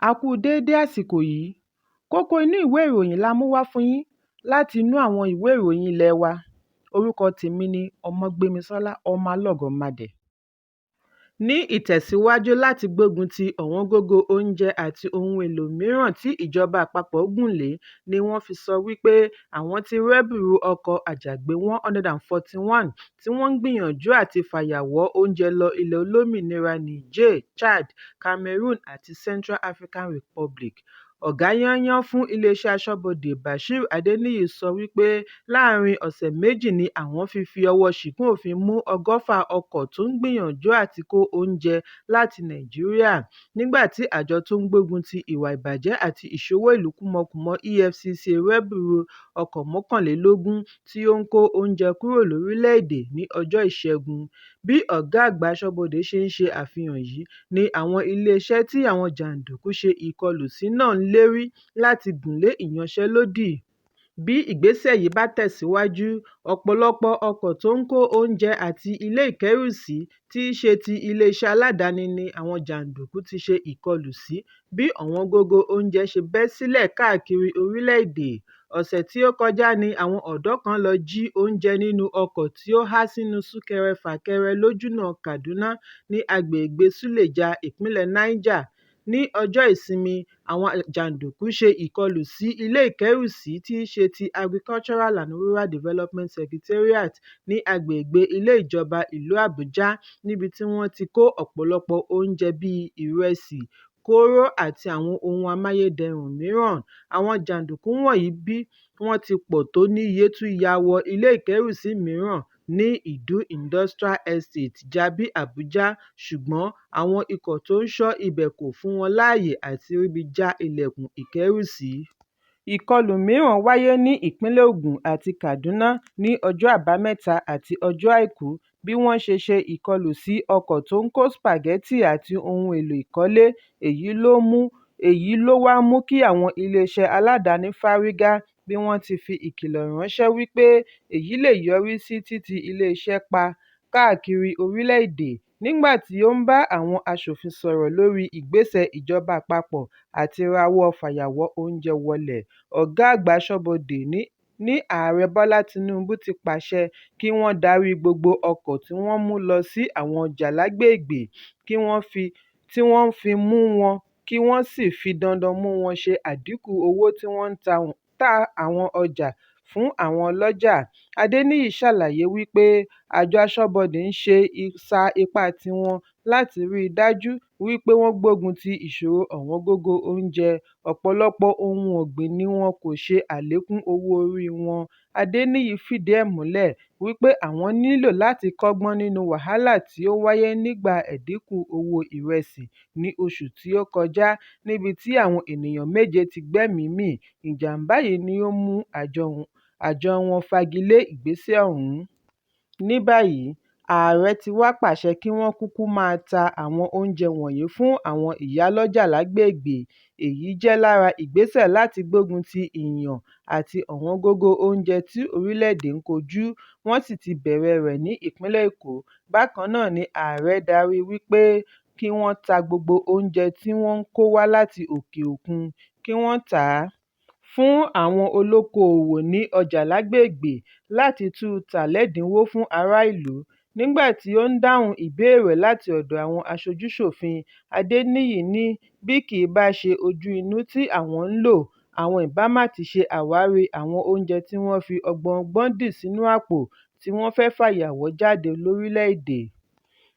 A kú déédé àsìkò yìí. Kókó inú ìwé ìròyìn la mú wá fún yín láti inú àwọn ìwé ìròyìn ilé wa. Orúkọ tèmi ni Ọmọgbémisọ́lá Ọmọlọ́gọ̀mádẹ. Ní ìtẹ̀síwájú láti gbógun ti ọ̀wọ́ngógó oúnjẹ àti ohun èlò mìíràn tí ìjọba àpapọ̀ gùn lé ni wọ́n fi sọ wípé àwọn ti rẹ́bùrú ọkọ̀ àjàgbé 141 tí wọ́n ń gbìyànjú àti fàyàwọ́ oúnjẹ lọ ilẹ̀ olómìnira Niger, Chad, Cameroon àti Central African Republic. Ọ̀gá yányán fún iléeṣẹ́ aṣọ́bodè Bashir Adeniyi sọ wípé láàárín ọ̀sẹ̀ méjì ni àwọn fi fi ọwọ́ ṣìkún òfin mú 120 ọkọ̀ tó ń gbìyànjú àti kó oúnjẹ láti Nàìjíríà, nígbà tí àjọ tó ń gbógun ti ìwà ìbàjẹ́ àti ìṣowó ìlú kúmọkùmọ EFCC rẹ́bùrú ọkọ̀ 21 tí ó ń kó oúnjẹ kúrò lórílẹ̀-èdè ní ọjọ́ Ìṣẹ́gun. Bí ọ̀gá àgbà aṣọ́bodè ṣe ṣe àfihàn yìí ni àwọn iléeṣẹ́ tí àwọn jàndùkú ṣe ìkọlù sí náà ń lérí láti gùn lé ìyanṣẹ́lódì. Bí ìgbésẹ̀ yìí bá tẹ̀síwájú, ọ̀pọ̀lọpọ̀ ọkọ̀ tó ń kó oúnjẹ àti ilé ìkẹ́rùsí tí í ṣe ti iléeṣẹ́ aládàáni ni àwọn jàndùkú ti ṣe ìkọlù sí bí ọ̀wọ́ngógó oúnjẹ ṣe bẹ́ sílẹ̀ káàkiri orílẹ̀-èdè. Ọ̀sẹ̀ tí ó kọjá ní àwọn ọ̀dọ́ kan lọ jí oúnjẹ nínú ọkọ̀ tí ó há sínú súnkẹrẹ-fàkẹrẹ lójúnà Kaduna ní agbègbè Suleja, ìpínlẹ̀ Niger. Ní ọjọ́ Ìsinmi, àwọn jàndùkú ṣe ìkọlù sí ilé ìkẹ́rùsí tí í ṣe ti Agricultural and Rural Development Secretariat ní agbègbè ilé ìjọba ìlú Àbújá níbi tí wọ́n ti kó ọ̀pọ̀lọpọ̀ oúnjẹ bíi ìrẹsì, kóró àti àwọn ohun amáyédẹrùn mìíràn. Àwọn jàndùkú wọ̀nyí bí wọ́n ti pọ̀ tó níye tún ya wọ ilé ìkẹ́rùsí mìíràn ní Idu Industrial Estate, Jabi, Abuja, ṣùgbọ́n àwọn ikọ̀ tó ń ṣọ́ ibẹ̀ kò fún wọn láyè àti ríbi já ilẹ̀kùn ìkẹ́rùsí. Ìkọlù mìíràn wáyé ní ìpínlẹ̀ Ògùn àti Kaduna ní ọjọ́ Àbámẹ́ta àti ọjọ́ Àìkú bí wọ́n ṣe ṣe ìkọlù sí ọkọ̀ tó ń kó sìpàgẹ́tì àti ohun èlò ìkọ́lé. Èyí ló wá mú kí àwọn iléeṣẹ́ aládàáni fárígá bí wọ́n ti fi ìkìlọ̀ ránṣẹ́ wípé èyí lè yọrí sí títí iléeṣẹ́ pa káàkiri orílẹ̀-èdè. Nígbà tí ó ń bá àwọn aṣòfin sọ̀rọ̀ lórí ìgbésẹ̀ ìjọba àpapọ̀ àti rawọ́ fàyàwọ́ oúnjẹ wọlé, ọ̀gá àgbà aṣọ́bodè ní Ààrẹ Bọ́lá Tinubu ti pàṣẹ kí wọ́n darí gbogbo ọkọ̀ tí wọ́n mú lọ sí àwọn ọjà lágbègbè tí wọ́n fi mú wọn kí wọ́n sì fi dandan mú wọn ṣe àdínkù owó tí wọ́n ń ta àwọn ọjà fún àwọn ọlọ́jà. Adéníyì ṣàlàyé wípé àjọ aṣọ́bodè ń sa ipá tiwọn láti rí i dájú wípé wọ́n gbógun ti ìṣòro ọ̀wọ́ngógó oúnjẹ, ọ̀pọ̀lọpọ̀ ohun ọ̀gbìn ni wọn kò ṣe àlékún owó oríi wọn. Adéníyì fìdí ẹ̀ múlẹ̀ wípé àwọn nílò láti kọ́gbọ́n nínú wàhálà tí ó wáyé nígbà ẹ̀dínkù owó ìrẹsì ní oṣù tí ó kọjá níbi tí àwọn ènìyàn méje ti gbẹ́mìí mì. Ìjàm̀bá yìí ni ó mú àjọ wọn fagilé ìgbésẹ̀ ọ̀hún. Ní báyìí, ààrẹ ti wá pàṣẹ kí wọ́n kúkú máa ta àwọn oúnjẹ wọ̀nyí fún àwọn ìyálọ́jà lágbègbè. Èyí jẹ́ lára ìgbésẹ̀ láti gbógun ti ìyàn àti ọ̀wọ́ngógó oúnjẹ tí orílẹ̀-èdè ń kojú, wọ́n sì ti bẹ̀rẹ̀ rẹ̀ ní ìpínlẹ̀ Èkó. Bákan náà ni ààrẹ darí wípé kí wọ́n ta gbogbo oúnjẹ tí wọ́n ń kó wá láti òkè òkun, kí wọ́n tà á fún àwọn olókoòwò ní ọjà lágbègbè láti tún tà lẹ́dínwó fún ará ìlú. Nígbà tí ó ń dáhùn ìbéèrè láti ọ̀dọ̀ àwọn aṣojú-ṣòfin, Adéníyì ní bí kì í bá ṣe ojú inú tí àwọn ń lò, àwọn ìbá má ti ṣe àwárí àwọn oúnjẹ tí wọ́n fi ọgbọọgbọ́n dì sínú àpò tí wọ́n fẹ́ fàyàwọ́ jáde lórílẹ̀-èdè.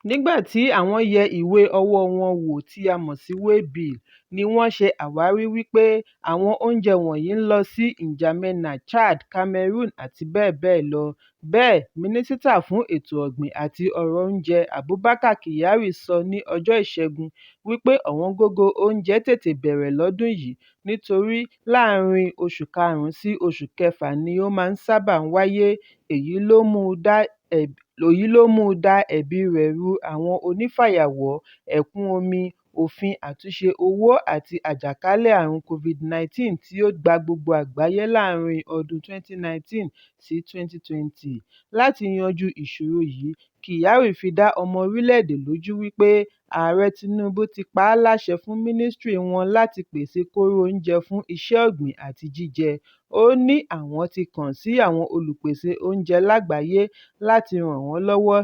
Nígbà tí àwọn yẹ ìwé owó wọn wò tí a mọ̀ sí waybill ní wọ́n ṣe àwárí wípé àwọn oúnjẹ wọ̀nyí ń lọ sí N'Djamena, Chad, Cameroon àti bẹ́ẹ̀ bẹ́ẹ̀ lọ. Bẹ́ẹ̀, Mínísítà fún Ètò ọ̀gbìn àti ọ̀rọ̀ Oúnjẹ Abubakar Kyari sọ ní ọjọ́ Ìṣẹ́gun wípé ọ̀wọ́ngógó oúnjẹ tètè bẹ̀rẹ̀ lọ́dún yìí nítorí láàárín oṣù karùn-ún sí oṣù kẹfà ni ó máa ń sábà wáyé, èyí ló mú dá ẹ̀bi rẹ̀ ru àwọn onífàyàwọ́, ẹ̀kún omi, òfin àtúnṣe owó àti àjàkálẹ̀ àrùn COVID-19 tí ó gba gbogbo àgbáyé láàárín ọdún 2019 sí 2020. Láti yanjú ìṣòro yìí, Kyari fi dá ọmọ orílẹ̀-èdè lójú wípé Ààrẹ Tinubu ti pa á láṣẹ fún mínísítírì wọn láti pèsè kóró oúnjẹ fún iṣẹ́ ọ̀gbìn àti jíjẹ. Ó ní àwọn ti kàn sí àwọn olùpèsè oúnjẹ lágbàáyé láti ràn wọ́n lọ́wọ́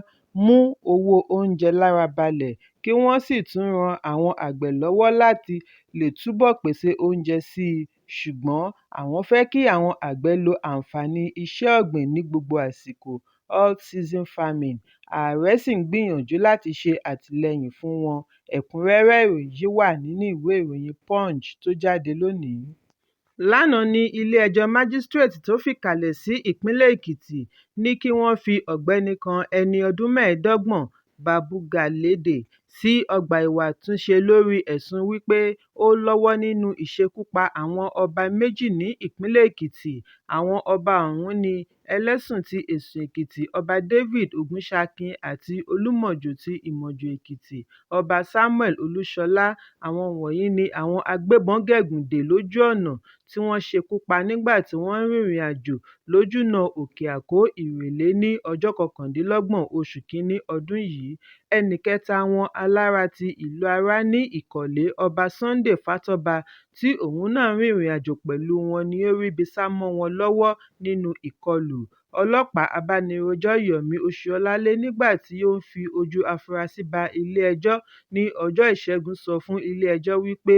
mú owó oúnjẹ lára balẹ̀, kí wọ́n sì tún ran àwọn àgbẹ̀ lọ́wọ́ láti lè túbọ̀ pèsè oúnjẹ sí i, ṣùgbọ́n àwọn fẹ́ kí àwọn àgbẹ̀ lo àǹfààní iṣẹ́ ọ̀gbìn ní gbogbo àsìkò (all-season farming), ààrẹ sì ń gbìyànjú láti ṣe àtìlẹ́yìn fún wọn. Ẹ̀kúnrẹ́rẹ́ ìròyìn yìí wà nínú ìwé ìròyìn Punch tó jáde lónìí. Lánàá ní ilé-ẹjọ́ májísíréètì tó fìkàlẹ̀ sí ìpínlẹ̀ Èkìtì ní kí wọ́n fi ọ̀gbẹ́ni kan ẹni ọdún 25, Buba Galede, sí ọgbà ìwàtúnṣe lórí ẹ̀sùn wípé ó lọ́wọ́ nínú ìṣekúpa àwọn ọba méjì ní ìpínlẹ̀ Èkìtì. Àwọn ọba ọ̀hún ni Ẹlẹ́sùn ti Èsùn Èkìtì Ọba David Ògúnsákin àti Olúmọjò ti Ìmọ̀jò Èkìtì, Ọba Samuel Olúṣọlá. Àwọn wọ̀nyí ni àwọn agbébọn gégùn dè lójú ọ̀nà tí wọ́n ṣekú pa nígbà tí wọ́n ń rìnrìn-àjò lójúnà Òkè-Àkó-Ìrèlè ní ọjọ́ 29 oṣù kìíní ọdún yìí. Ẹnì kẹta wọn, Alára ti ìlú Ará ní Ìkọ́lé, Ọba Sunday Fàtọ́ba tí òun náà rìnrìn-àjò pẹ̀lú wọn ni ó ríbi sá mọ́ wọn lọ́wọ́ nínú ìkọlù. Ọlọ́pàá abánirojọ́ Yomi Oṣúọlálé nígbà tí ó ń fi ojú afurasí ba ilé-ẹjọ́ ní ọjọ́ Ìṣẹ́gun sọ fún ilé-ẹjọ́ wípé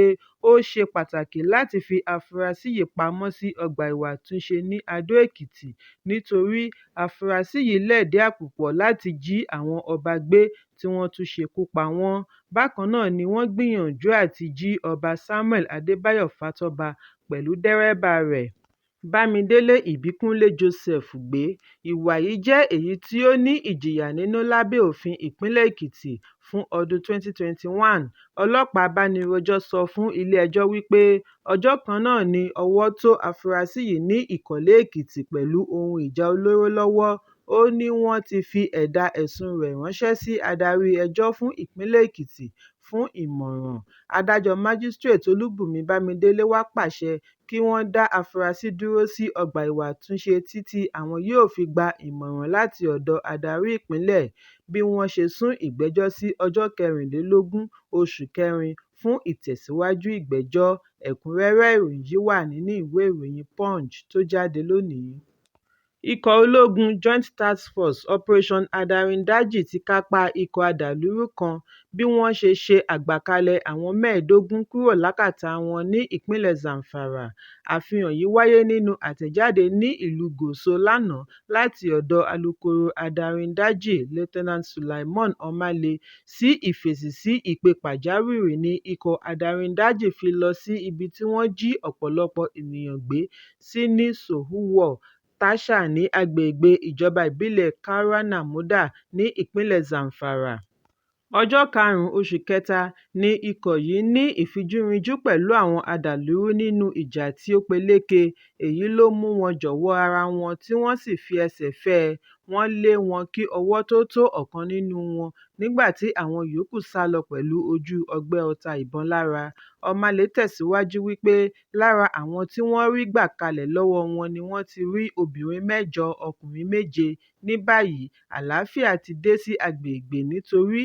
ó ṣe pàtàkì láti fi afurasí yìí pamọ́ sí ọgbà ìwàtúnṣe ní Adó-Èkìtì nítorí afurasí yìí lẹ̀dí àpò pọ̀ láti jí àwọn ọba gbé tí wọ́n tún ṣekú pa wọ́n. Bákan náà ni wọ́n gbìyànjú àti jí Ọba Samuel Adébáyọ̀ Fàtọ́ba pẹ̀lú dẹ́rẹ́bà rẹ̀ Bámidélé Ìbíkúnlé Joseph gbé. Ìwà yìí jẹ́ èyí tí ó ní ìjìyà nínú lábẹ́ òfin ìpínlẹ̀ Èkìtì fún ọdún 2021. Ọlọ́pàá abánirojọ́ sọ fún ilé-ẹjọ́ wípé ọjọ́ kan náà ni ọwọ́ tó afurasí yìí ní Ìkọ́lé Èkìtì pẹ̀lú ohun ìjà olóró lọ́wọ́. Ó ní wọ́n ti fi ẹ̀dà ẹ̀sùn rẹ̀ ránṣẹ́ sí adarí ẹjọ́ fún ìpínlẹ̀ Èkìtì fún ìmọ̀ràn. Adájọ́ Májísíréètì Olúbùnmi Bámidélé wá pàṣẹ kí wọ́n dá afurasí dúró sí ọgbà ìwàtúnṣe títí àwọn yóò fi gba ìmọ̀ràn láti ọ̀dọ̀ adarí ìpínlẹ̀, bí wọ́n ṣe sún ìgbẹ́jọ́ sí ọjọ́ 24, oṣù kẹrin fún ìtẹ̀síwájú ìgbẹ́jọ́. Ẹ̀kúnrẹ́rẹ́ ìròyìn yìí wà nínú ìwé ìròyìn Punch tó jáde lónìí. Ikọ̀ ológun Joint Task Force Operation Hadarin Daji ti kápá ikọ̀ adàlúrú kan bí wọ́n ṣe ṣe àgbàkalẹ̀ àwọn 15 kúrò lákàtà wọn ní ìpínlẹ̀ Zamfara. Àfihàn yìí wáyé nínú àtẹ̀jáde ní ìlú Gusau lánàá láti ọ̀dọ̀ alukoro Hadarin Daji, Lt. Suleiman Omale, sí ìfèsì sí ìpè pàjáwìrì ní ikọ̀ Hadarin Daji fi lọ sí ibi tí wọ́n jí ọ̀pọ̀lọpọ̀ ènìyàn gbé sí ní Tsohuwar Tasha ní agbègbè ìjọba ìbílẹ̀ Kaura Namoda ní ìpínlẹ̀ Zamfara. Ọjọ́ 5 oṣù kẹta ni ikọ̀ yìí ní ìfijúrinjú pẹ̀lú àwọn adàlúrú nínú ìjà tí ó peléke, èyí ló mú wọn jọ̀wọ́ ara wọn tí wọ́n sì fi ẹsẹ̀ fẹ́ ẹ. Wọ́n lé wọn kí ọwọ́ tó tó ọ̀kan nínú wọn nígbà tí àwọn yòókù sá lọ pẹ̀lú ojú ọgbẹ́ ọta ìbọn lára. Omale tẹ̀síwájú wípé lára àwọn tí wọ́n rí gbà kalẹ̀ lọ́wọ́ wọn ni wọ́n ti rí obìnrin mẹ́jọ, ọkùnrin méje. Ní báyìí, àlàáfíà ti dé sí agbègbè nítorí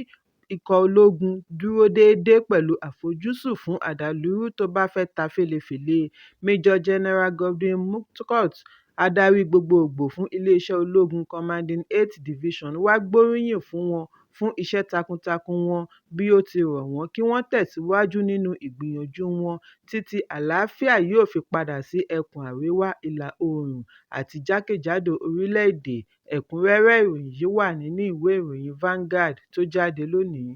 ikọ̀ ológun dúró déédé pẹ̀lú àfojúsùn fún adàlúrú tó bá fẹ́ ta fẹ́lẹfẹ̀le. Major General Godwin Mutkut, adarí gbogboògbò fún iléeṣẹ́ ológun Commanding Eighth Division wá gbóríyìn fún wọn fún iṣẹ́ takuntakun wọn bí ó ti rọ̀ wọ́n kí wọ́n tẹ̀síwájú nínú ìgbìyànjú wọn títí àlàáfíà yóò fi padà sí ẹkùn àríwá ìlà-oòrùn àti jákèjádò orílẹ̀-èdè. Ẹ̀kúnrẹ́rẹ́ ìròyìn yìí wà nínú ìwé ìròyìn Vanguard tó jáde lónìí.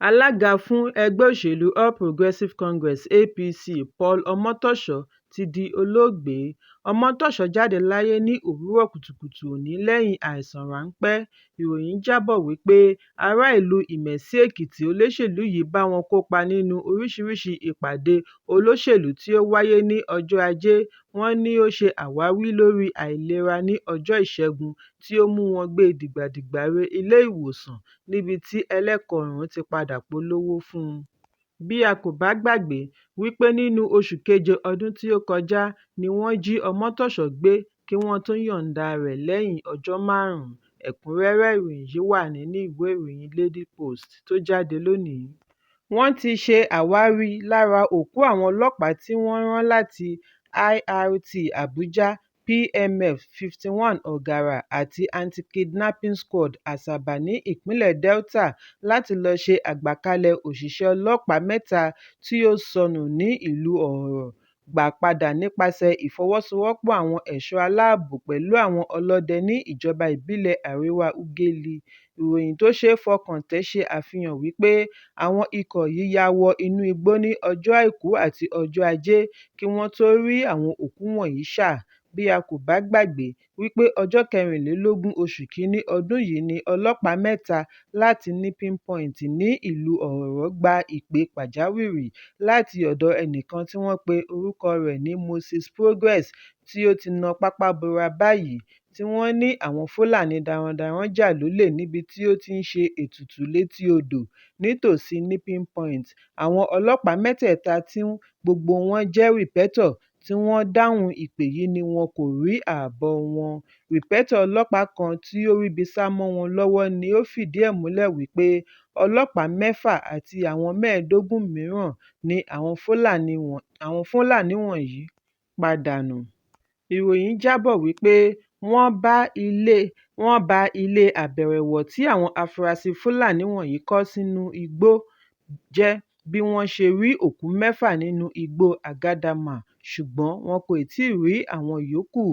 Alága fún ẹgbẹ́ òṣèlú All Progressive Congress (APC), Paul Omotoso ti di olóògbé. Omotoso jáde láyé ní òwúrọ̀ kùtùkùtù òní lẹ́yìn àìsàn ránpẹ́. Ìròyìn jábọ̀ wípé ará ìlú Ìmẹ̀sí-Èkìtì olóṣèlú yìí bá wọn kópa nínú oríṣiríṣi ìpàdé olóṣèlú tí ó wáyé ní ọjọ́ Ajé. Wọ́n ní ó ṣe àwáwí lórí àìlera ní ọjọ́ Ìṣẹ́gun tí ó mú wọn gbé dìgbàdìgbà re ilé-ìwòsàn níbi tí ẹlẹ́kọ-ọ̀ràn ti padà polówó fún un. Bí a kò bá gbàgbé wípé nínú oṣù keje ọdún tí ó kọjá ni wọ́n jí Omotoso gbé kí wọ́n tó yọ̀ǹda rẹ̀ lẹ́yìn ọjọ́ márùn-ún. Ẹ̀kúnrẹ́rẹ́ ìròyìn yìí wà nínú ìwé ìròyìn Daily Post tó jáde lónìí. Wọ́n ti ṣe àwárí lára òkú àwọn ọlọ́pàá tí wọ́n rán láti IRT Abuja, PMF 51 Ọ̀gàrà àti Anti-Kidnapping Squad, Asaba ní Ìpínlẹ̀ Delta láti lọ ṣe àgbàkalẹ̀ òṣìṣẹ́ ọlọ́pàá mẹ́ta tí ó sọnù ní ìlú Ọ̀họ̀rọ̀ gbà padà nípasẹ̀ ìfọwọ́sowọ́pọ̀ àwọn ẹ̀ṣọ́ aláàbò pẹ̀lú àwọn ọlọ́dẹ ní Ìjọba Ìbílẹ̀ Àríwá Ughelli. Ìròyìn tó ṣe é fọkàn tán ṣe àfihàn wípé àwọn ikọ̀ yìí ya wọ inú igbó ní ọjọ́ Àìkú àti ọjọ́ Ajé kí wọ́n tó rí àwọn òkú wọ̀nyí ṣà, bí a kò bá gbàgbé wípé ọjọ́ 24 oṣù kìíní ọdún yìí ni ọlọ́pàá mẹ́ta láti Nipping Point ní ìlú Ọ̀họ̀rọ̀ gba ìpè pàjáwìrì láti ọ̀dọ̀ ẹnìkan tí wọ́n pe orúkọ rẹ̀ ní Moses Progress tí ó ti na pápá bora báyìí, tí wọ́n ní àwọn Fúlàní darandaran jà lólè níbi tí ó ti ń ṣe ètùtù létí odò nítòsí Nipping Point. Àwọn ọlọ́pàá mẹ́tẹ̀ẹ̀ta tí gbogbo wọn jẹ́ Rìpẹ́tọ̀ tí wọ́n dáhùn ìpè yìí ni wọn kò rí ààbọ̀ wọn. Rìpẹ́tọ̀ ọlọ́pàá kan tí ó ríbi sá mọ́ wọn lọ́wọ́ ni ó fìdí ẹ̀ múlẹ̀ wípé ọlọ́pàá mẹ́fà àti àwọn 15 mìíràn ni àwọn Fúlàní wọ̀nyí pa dànù. Ìròyìn jábọ̀ wípé wọ́n ba ilé àbẹ̀rẹ̀wọ̀ tí àwọn afurasí Fúlàní wọ̀nyí kọ́ sínú igbó jẹ́ bí wọ́n ṣe rí òkú mẹ́fà nínú igbó Akadama ṣùgbọ́n wọn kò tíì rí àwọn yòókù.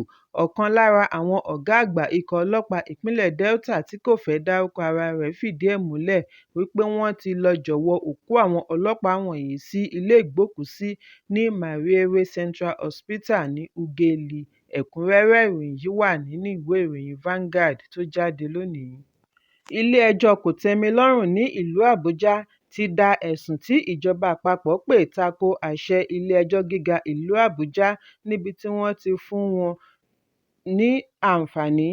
Ọ̀kan lára àwọn ọ̀gá àgbà ikọ̀ ọlọ́pàá ìpínlẹ̀ Delta tí kò fẹ́ dárúkọ ara rẹ̀ fìdí ẹ̀ múlẹ̀ wípé wọ́n ti lọ jọ̀wọ́ òkú àwọn ọlọ́pàá wọ̀nyí sí ilé ìgbókùúsí ní Mariewe Central Hospital ní Ughelli. Ẹ̀kúnrẹ́rẹ́ ìròyìn yìí wà nínú ìwé ìròyìn Vanguard tó jáde lónìí. Ilé ẹjọ́ Kòtẹ́milọ́rùn ní ìlú Àbújá ti da ẹ̀sùn tí ìjọba àpapọ̀ pè tako àṣẹ Ilé Ẹjọ́ Gíga ìlú Àbújá níbi tí wọ́n ti fún wọn ní àǹfààní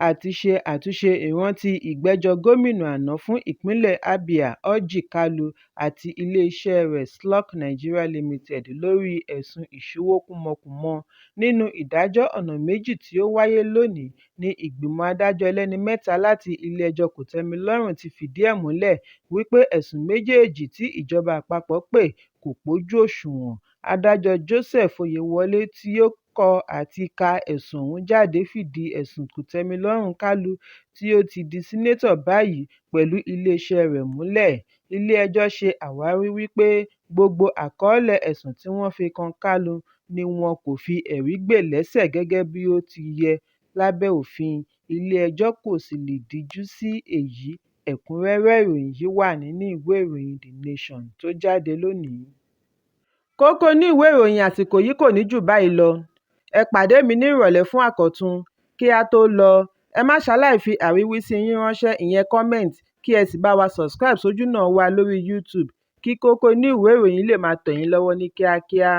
àti ṣe àtúnṣe ìrántí ìgbẹ́jọ́ gómìnà àná fún ìpínlẹ̀ Abia Orji Kalu àti iléeṣẹ́ rẹ̀ Slok Nigeria Limited lórí ẹ̀sùn ìṣowókúmọkùmọ. Nínú ìdájọ́ ọ̀nà méjì tí ó wáyé lónìí ní ìgbìmọ̀ adájọ́ ẹlẹ́ni mẹ́ta láti Ilé Ẹjọ́ Kòtẹ́milọ́rùn ti fìdí ẹ̀ múlẹ̀ wípé ẹ̀sùn méjèèjì tí ìjọba àpapọ̀ pè kò pójú òṣùwọ̀n. Adájọ́ Joseph Oyewole tí ó kọ àti ka ẹ̀sùn ọ̀hún jáde fìdí ẹ̀sùn Kòtẹ́milọ́rùn Kálù tí ó ti di sínátọ̀ báyìí pẹ̀lú iléeṣẹ́ rẹ̀ múlẹ̀. Ilé ẹjọ́ ṣe àwárí wípé gbogbo àkọọ́lẹ̀ ẹ̀sùn tí wọ́n fi kan Kálù ni wọn kò fi ẹ̀rí gbè lẹ́sẹ̀ gẹ́gẹ́ bí ó ti yẹ lábẹ́ òfin, ilé ẹjọ́ kò sì lè díjú sí èyí. Ẹ̀kúnrẹ́rẹ́ ìròyìn yìí wà nínú ìwé ìròyìn The Nation tó jáde lónìí. Kókó inú ìwé ìròyìn àsìkò yìí kò ní jù báyìí lọ. Ẹ pàdé mi ní ìrọ̀lẹ́ fún àkọ́tún. Kí á tó lọ, ẹ má ṣaláì fi àríwísí yín ránṣẹ́ ìyẹn comment kí ẹ sì bá wa subscribe sójúnà wa lórí YouTube kí kókó inú ìwé ìròyìn lè máa tẹ̀ yín lọ́wọ́ ní kíákíá.